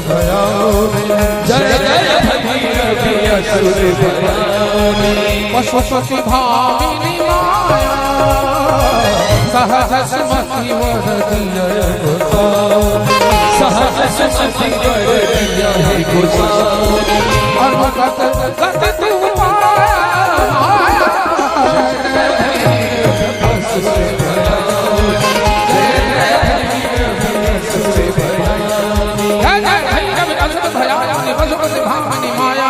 भयाउनी। जय जय भैरवी असुर भयाउनी। पशुपति भामिनी माया, सहज सुमति वर दिय गोसाउनि। सहज सुमति वर दियहि गोसाउनि। अनुगत गति तू पाया। असुर भयाउनी। जय जय भैरवी असुर भयाउनी। जय जय भैरवी असुर भयाउनि, पशुपति भामिनी माया,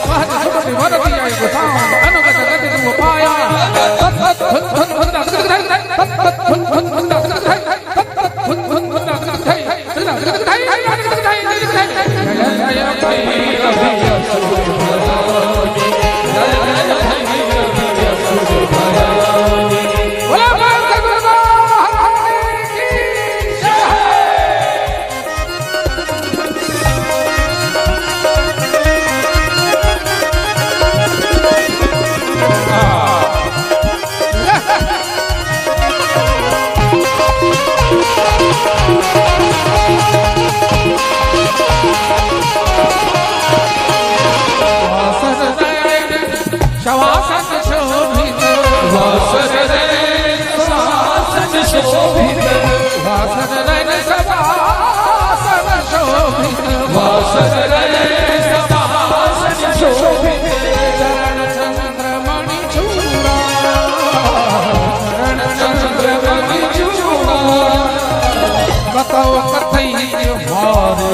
सहज सुमति वर दिय गोसाउनि, अनुगत गति तू पाया। तत् तत् धुन धुन धुन तत् तत् धुन धुन धुन तत् तत् धुन धुन धुन तत् जय जय भैरवी असुर भयाउनी। जय जय भैरवी असुर भयाउनी। बोला दुर्गा की जय। वासन नयन शवासन शोभित, वासन नयन शवासन शोभित। वासन नयन शवासन शोभित, वासन नयन शवासन शोभित। चरण चंद्रमणि चूड़ा, चरण चंद्रमणि चूड़ा। कतौ कथई मारे,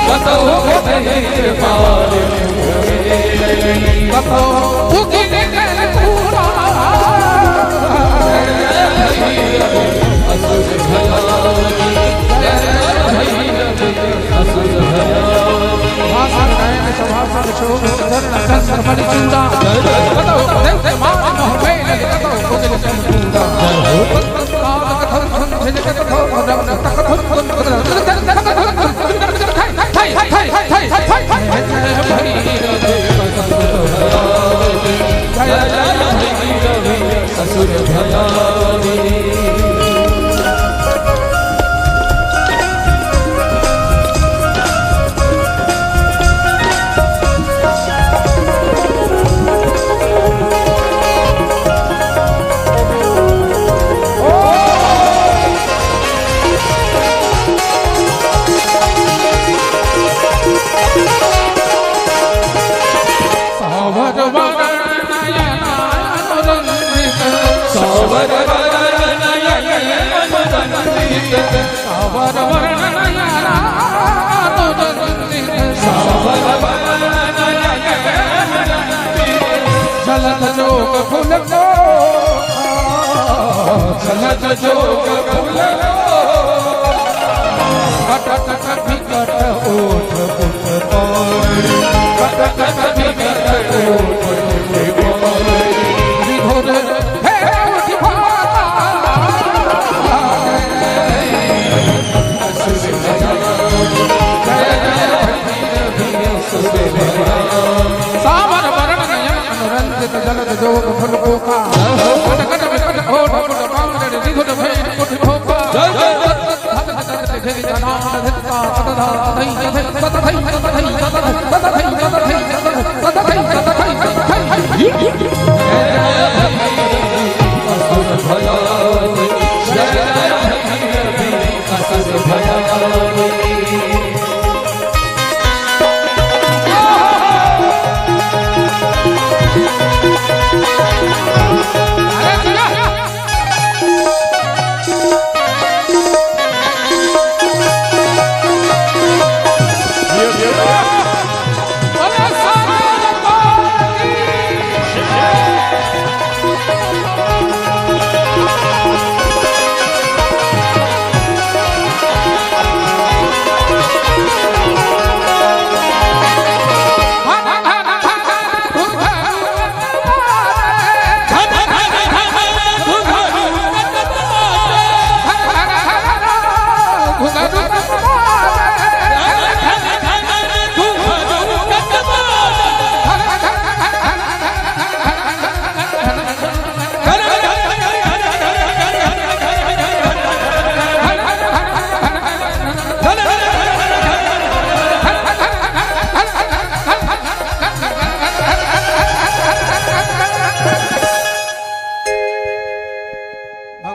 कतौ कथई मारे। कतौ उगिल गल पूरा। असुर भयाउनी। जय जय भैरवी असुर भयाउनी। वासन नयन शवासन शोभित, चरण चंद्रमणि चूड़ा, कतौ कथई मारे मोह मेल, कतौ उगिल गल पूरा। जय जय भैरवी असुर भयाउनी। सावर वरण नयनानुरंजित, सावर वरण नयन अनुरंजित। सावर वरण नयनानुरंजित, सावर वरण नयन अनुरंजित। जलद जोग फुल को, जलद जोग फुल कट कट विकट ओठ पुट पौड़ी। कट कट विकट ओठ पुट पौड़ी। विधुर हे उठ भाता। असुर भयाउनी। जय जय भैरवी असुर भयाउनी। सावर वरण नयन अनुरंजित, जलद जोग फुल कोका, कट कट विकट ओठ पुट पावड़, विधुर हे उठ भोका। जय जय असुर भयाउनी। जय जय भैरवी असुर भयाउनी। अरे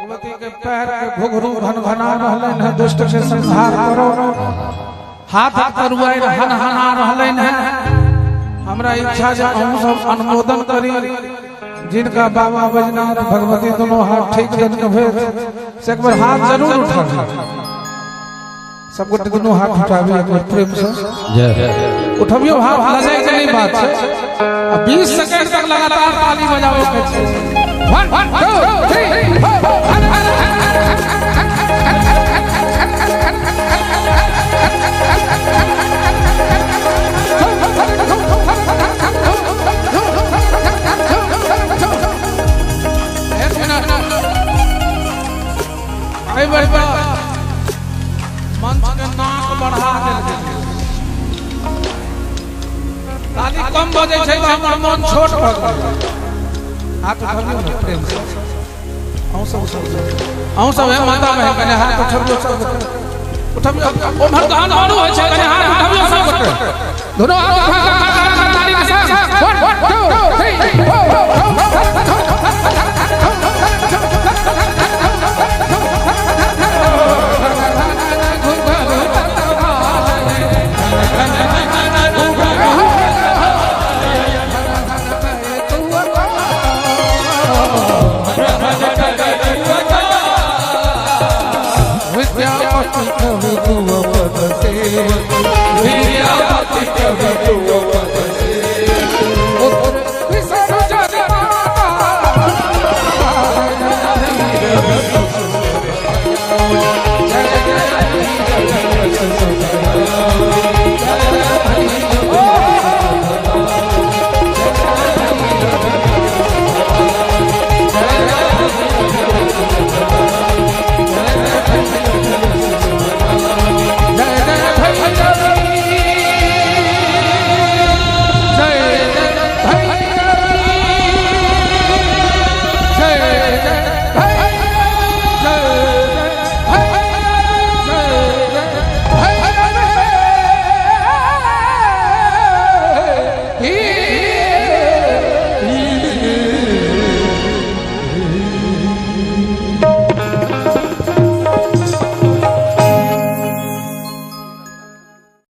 भगवती के पैर के घुघरू घनघना रहलन है, दुष्ट के संहार करो। हाथ तरुआरि हनहना रहलन है। हमरा इच्छा जे अहूँ सब अनुमोदन करी। जिनका बाबा बैजनाथ भगवती दोनों हाथ ठीक देने भेल से एक बार हाथ जरूर उठा। सब गोटे दोनों हाथ उठाबी एक बार प्रेम से। जय। उठबियो हाथ, लजाय के नहीं बात है। आ 20 सेकंड तक लगातार ताली बजावे के छै। 1 2 3 4। एक मिनट, एहि बेर तऽ मंच के नाक बढ़ा देल गेल। ताली कम बजै छै तऽ हमर मन छोट भऽ गेल। हाथ उठबियौ ने प्रेम से अहूँ सब। अहूँ सब, हे माता बहन, कने हाथ उठबियौ सब गोटे। उठबियौ। ओम्हर गहन आरो होइ छै, कने हाथ उठबियौ सब गोटे। दोनों हाथ उठा कऽ ताली के साथ। 1 2 3 4। विद्यापति कवि तुअ पद सेवक, विद्यापति कवि तुअ।